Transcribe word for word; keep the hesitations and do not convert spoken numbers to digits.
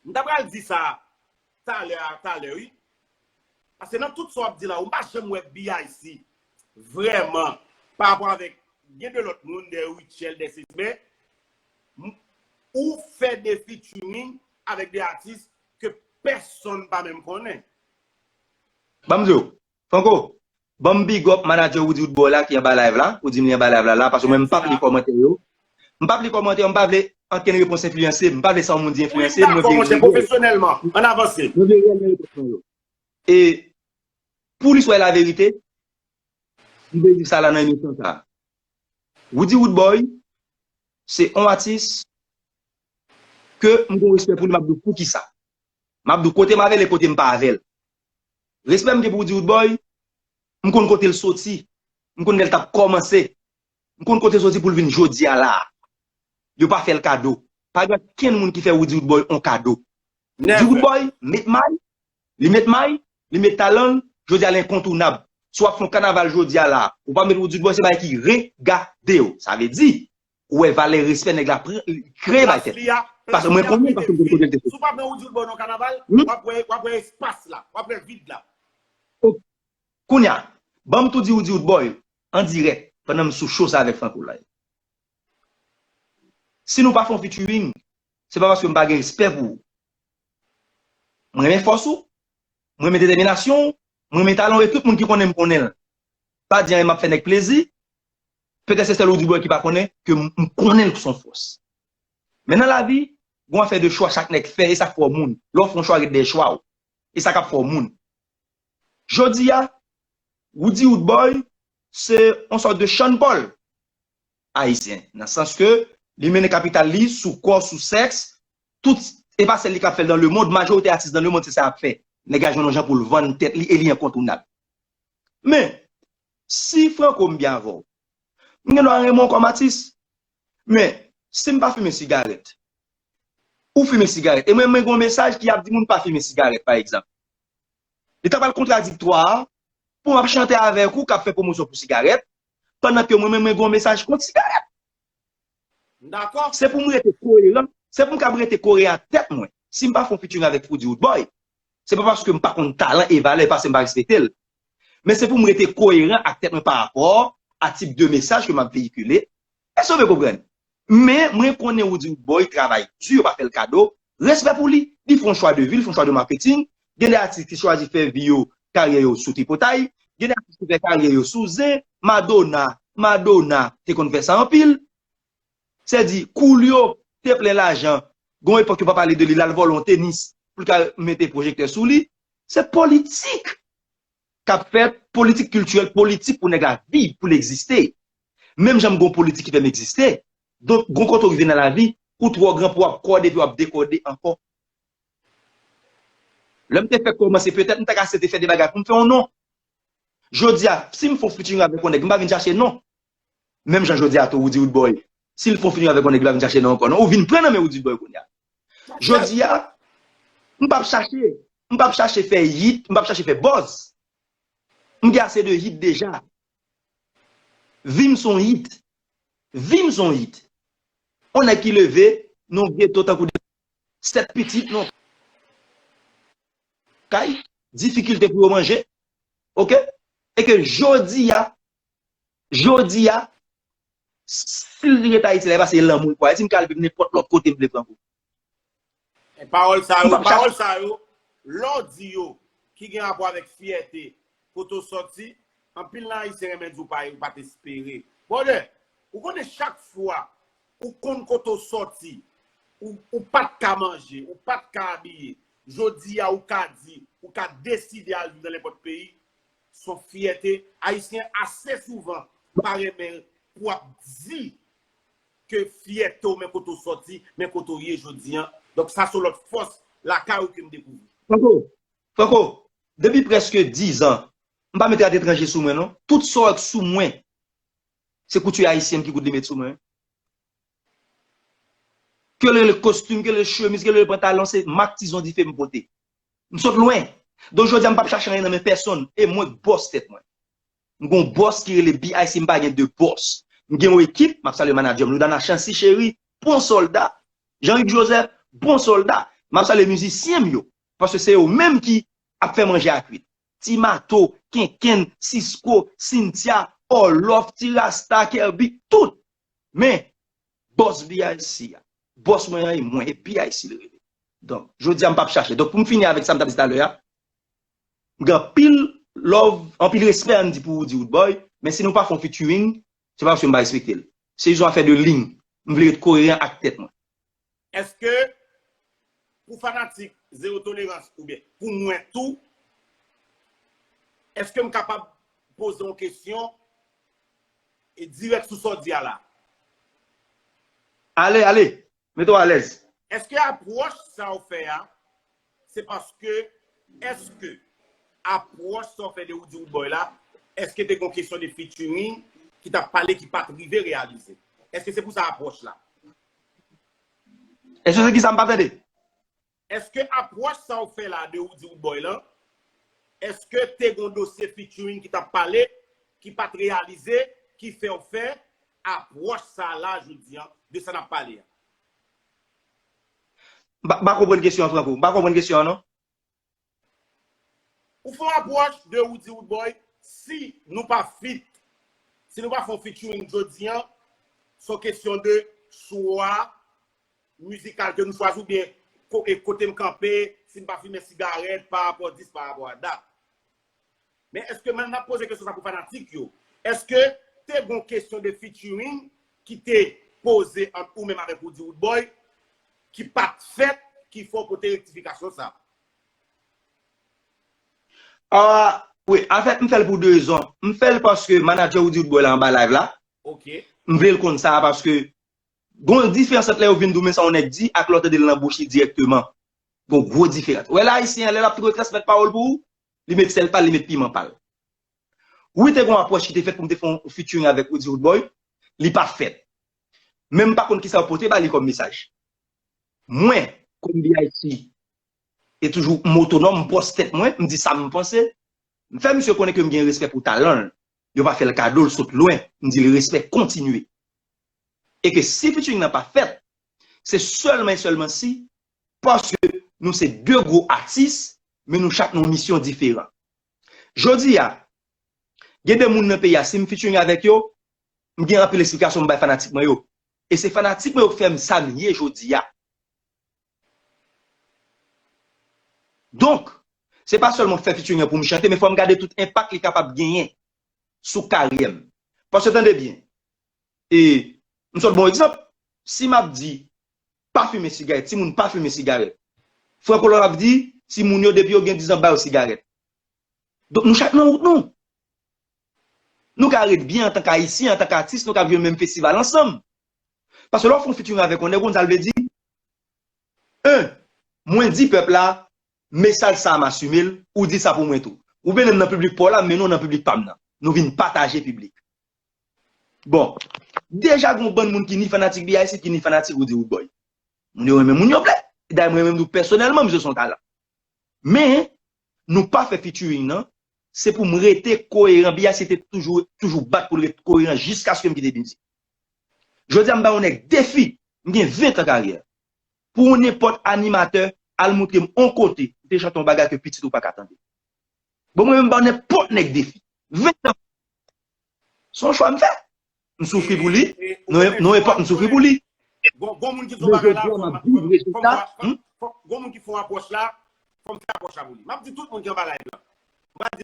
M ta pral di sa talè a, talè, wi. Paske nan tout sa w ap di la, ou pa janm wè B I C vrèman, pa rapò avèk, gen de lòt moun, de Rutshelle, de Sisme, m- ou fè de featuring avèk de atis ke pèsonn pa menm konnen. Ban m di w, Franco, ban m big up manager Roody Roodboy la ki anba live la, ou di m li anba live la, la, paske mwen m p ap li kòmantè yo. M p ap li kòmantè yo, m pa vle ankenn repons enfliyanse m, m pa vle sa yon moun di enfliyanse m, mwen vle rele. Pwofesyonèlman, ann avanse. Mwen vle rele repons mwen yo. E pou listwa e laverite, m vle di sa la nan emisyon sa. Roody Roodboy, se yon atis ke m gen respè pou li, m ap di w poukisa. M ap di w kote m avè l e kote m pa avè l. Respè m gen pou Roody Roodboy, m konn kote l soti, m konn lè l t ap kòmanse, m konn kote l soti pou l vin jodi a la a. Yo pa fè l kado. Pa gen okenn moun ki fè Roody Roodboy yon kado. Roody Roodboy met may, li met may, li met talan l, jodi a l enkontounab. Si w ap fè yon kanaval jodi a la, ou pa met Roody Roodboy, se bagay ki regade w. Sa vle di, ou wè valè respè nèg la pran, li kreye bay tèt li. Paske mwen konnen l paske m konn kote l te soti. Si w pa pran Roody Roodboy nan kanaval, w ap wè, w ap wè espas la, w ap wè vid la. Kounye a, ban m tou di Roody Roodboy an dirèk pandan m sou show sa avèk Franco la. Si nou pa fè yon featuring, se pa paske m pa gen respè pou ou. Mwen renmen fòs ou, mwen renmen detèminasyon w, mwen renmen talan w e tout moun ki konnen m konnen l. Pa di anyen m ap fè nèg plezi, petèt se sèl Roody Boy ki pa konnen ke m konnen l sou yon fòs. Men nan lavi, gon afè de chwa chak nèg fè e sa k fè w moun. Lè w fè yon chwa ret dèyè chwa w. E sa k ap fè w moun. Jodi a, Roody Roodboy se yon sòt de Sean Paul ayisyen, nan sans ke li mennen kapital li sou kò, sou sèks, tout, e pa sèl li k ap fè l dans le monde, majorite atis dans le monde se sa y ap fè. Nèg la jwenn yon jan pou l vann tèt li e li enkontounab. Men, si Franco m byen avè w, m gen dwa renmen w kòm atis, men si m pa fimen sigarèt, ou fimen sigarèt, e mwen mwen gen yon mesaj ki ap di moun pa fimen sigarèt pa egzanp. Li ta pral kontradiktwa pou m ap chante avèk ou k ap fè pwomosyon pou sigarèt, pandan ke mwen menm mwen gen yon mesaj kont sigarèt. Se pou m rete koeran, se pou m kab rete koeran ak tèt mwen. Si m pa fè yon featuring avèk Roody Roodboy, se pa paske m pa konn talan e valè, paske m pa respekte l. Men se pou m rete koeran ak tèt mwen pa rapò a tip de mesaj ke m ap veyikile. Èske w byen konprann? Men mwen konnen Roody Roodboy travay di, yo pa fè l kado. Respè pou li. Li fè yon chwa de vi, li fè yon chwa de maketing. Gen de atis ki chwazi fè vi yo, karyè yo sou tripotay. Gen de atis ki fè karyè yo sou zen. Madonna, Madonna te konn fè sa anpil. Sèdi, Coolio te plen lajan. Gon epòk yo pa pale de li, l al vòlè yon tenis pou l ka mete pwojektè sou li. Se politik k ap fèt, politik kiltirèl, politik pou nèg la viv, pou l egziste. Menm jan m gon politik ki fè m egziste. Donk, gon kote w rive nan lavi, ou twò gran pou w ap kòde epi w ap dekòde ankò. Lè m te fèk kòmanse, petèt m ta ka aksepte fè de bagay pou m fè yon non. Jodi a, si m fè yon featuring avèk yon nèg, m pa vin chache non. Menm jan jodi a tou, Roody Roodboy. Si l fè yon featuring avèk yon nèg, li pa vin chache non ankò non. Ou vin pran nan men Roody Roodboy kounye a. Jodi a, m p ap chache, m p ap chache fè hit, m p ap chache fè buzz. M gen ase de hit deja. Vi m se yon hit. Vi m se yon hit. Yon nèg ki leve nan yon geto tankou de sèt pitit nan kay, difikilte pou yo manje. Oke? E ke jodi a, jodi a, si l ret Ayiti la, e pa se lanmou l pou Ayiti, m ka al viv nenpòt lòt kote m vle Franco. E pawòl sa yo, pawòl sa yo, lè w di yo, ki gen rapò avèk fyète, kote w sòti, anpil nan Ayisyen renmen di w pa, ou pa t espere. Brother, ou konnen chak fwa ou konn kote w sòti, ou, ou pa t ka manje, ou pa t ka abiye, jodi a ou ka di, ou ka deside al viv nan nenpòt peyi, se yon fyète. Ayisyen ase souvan pa renmen pou ap di ke fyète w, men kote w sòti, men kote w ye jodi a. Donk sa se yon lòt fòs lakay ou ke m dekouvri. Franco, Franco, depi prèske diz an, m pa met rad etranje sou mwen non. Tout sa w wè k sou mwen, se kouti ayisyen m ki koud li met sou mwen. Ke l rele kostim, ke l rele chemiz, ke l rele pantalon, se mak Tizon Dife m pote. M sot lwen. Donk jodi a m p ap chache anyen nan men pèsonn. E mwen k bòs tèt mwen. M gon bòs ki rele B I C, m pa gen de bòs. M gen yon ekip, m ap salye manadjè m, Loudana Chancy Chery, bon sòlda. Jean Hugues Joseph, bon sòlda. M ap salye mizisyen m yo. Paske se yo menm ki ap fè manje a kwit. Ti Mato, Kenkenn, Sisko, Cynthia, Orloff, Ti Rasta, Kerby, tout. Men, bòs B I C a. Bòs mwen an e mwen, e B I C li rele. Donk, jodi a m p ap chache. Donk, pou m fini avèk sa m t ap di talè a, m gen anpil love, anpil respè, ann di, pou Roody Roodboy, men si nou pa fè yon featuring, se pa paske m pa respekte l. Se jis yon afè de liy. M vle ret koeran ak tèt mwen. Èske pou fanatik Zewo Tolerans oubyen pou mwen tou, èske m kapab poze yon kesyon e dirèk sou sa w di a la? Ale, ale. Mete w alèz. Èske apwòch sa w fè a, se paske, èske apwòch sa w fè de Roody Roodboy la, èske te gen yon kesyon de featuring ki t ap pale ki pa t rive reyalize? Èske se pou sa apwòch la? Èske se ki sa m pa tande? Èske apwòch sa w fè la de Roody Roodboy lan, èske te gen yon dosye featuring ki t ap pale, ki pa t reyalize, ki fè w fè apwòch sa la jodi an, de sa n ap pale a? M pa, m pa konprann kesyon an, Franco. M pa konprann kesyon an, non. Ou fè yon apwòch de Roody Roodboy, si nou pa feat, si nou pa fè yon featuring jodi an, se yon kesyon de chwa mizikal ke nou chwazi oubyen ko- e kote m kanpe, si m pa fimen sigarèt, pa rapò dis, pa rapò a dat. Men èske, men n ap poze kesyon sa pou fanatik yo, èske te gen yon kesyon de featuring ki te poze ant ou menm avèk Roody Roodboy, ki pa t fèt, ki fè w pote rektifikasyon sa? Ah, wi, anfèt, m fè l pou de rezon. M fè l paske manadjè Roody Roodboy la anba live la. Ok. M vle l konn sa paske gon diferans ant lè yo vin di w men sa yon nèg di ak lè w tande l nan bouch li dirèkteman. Gon gwo diferans. Ou wè la, Ayisyen an, lè l ap retransmèt pawòl pou ou, li met sèl pa l, li met piman pa l. Wi, te gon apwòch ki te fèt pou m te fè yon featuring avèk Roody Roodboy, li pa t fèt. Men m pa konn kisa yo pote ba li kòm mesaj. Mwen, kòm B I C, e toujou m otonòm, m bòs tèt mwen, m di sa m panse. M fè misye konnen ke m gen respè pou talan l. Yo pa fè l kado, l sot lwen. M di l respè, kontinye. E ke si featuring nan pa fèt, se sèlman e sèlman si, paske nou se de gwo atis, men nou chak nan yon misyon diferan. Jodi a, gen de moun nan peyi a, si m featuring avèk yo, m gen anpil eksplikasyon m bay fanatik mwen yo. E se fanatik mwen yo k fè m sa m ye jodi a. Donk, se pa sèlman fè featuring an pou m chante, men fò m gade tout enpak li kapab genyen sou karyè m. Paske tande byen, e m sot ba w egzanp, si m ap di pa fimen sigarèt, timoun pa fimen sigarèt. Franco Love ap di, timoun yo depi yo gen diz an ba yo sigarèt. Donk nou chak nan wout nou. Nou ka ret byen antank Ayisyen, antank atis, nou ka jwe menm festival ansanm. Paske lè w fè yon featuring avèk yon nèg, ou konn sa l vle di? En, mwen di pèp la, mesaj sa a m asime l, ou di sa pou mwen tou. Ou vin nan piblik pa w la, m mennen w nan piblik pa m nan. Nou vin pataje piblik. Bon, deja gen yon bann moun ki ni fanatik B I C, ki ni fanatik Roody Roodboy. Moun yo renmen moun yo vle. Dayè mwen menm tou pèsonèlman, misye se yon talan. Men, nou pa fè featuring nan, se pou m rete koeran. B I C te toujou, toujou bat pou l ret koeran jiskaske m kite mizik. Jodi a m bay yon nèg defi, m gen ven tan karyè. Pou yon nenpòt animatè al montre m on kote, m te chante yon bagay ke pitit ou pa ka tande. Bon, mwen menm m ba nenpòt nèg defi. Ven tan. Se yon chwa m fè. M soufri pou li. Non, non, e pa m soufri pou li. Gon gon moun ki di yon bagay la, fò m fò m fò m fè apwòch la. Fò- Gon moun ki fè yon apwòch la, fò m fè apwòch la pou li. M ap di tout moun ki anba live la. M pa di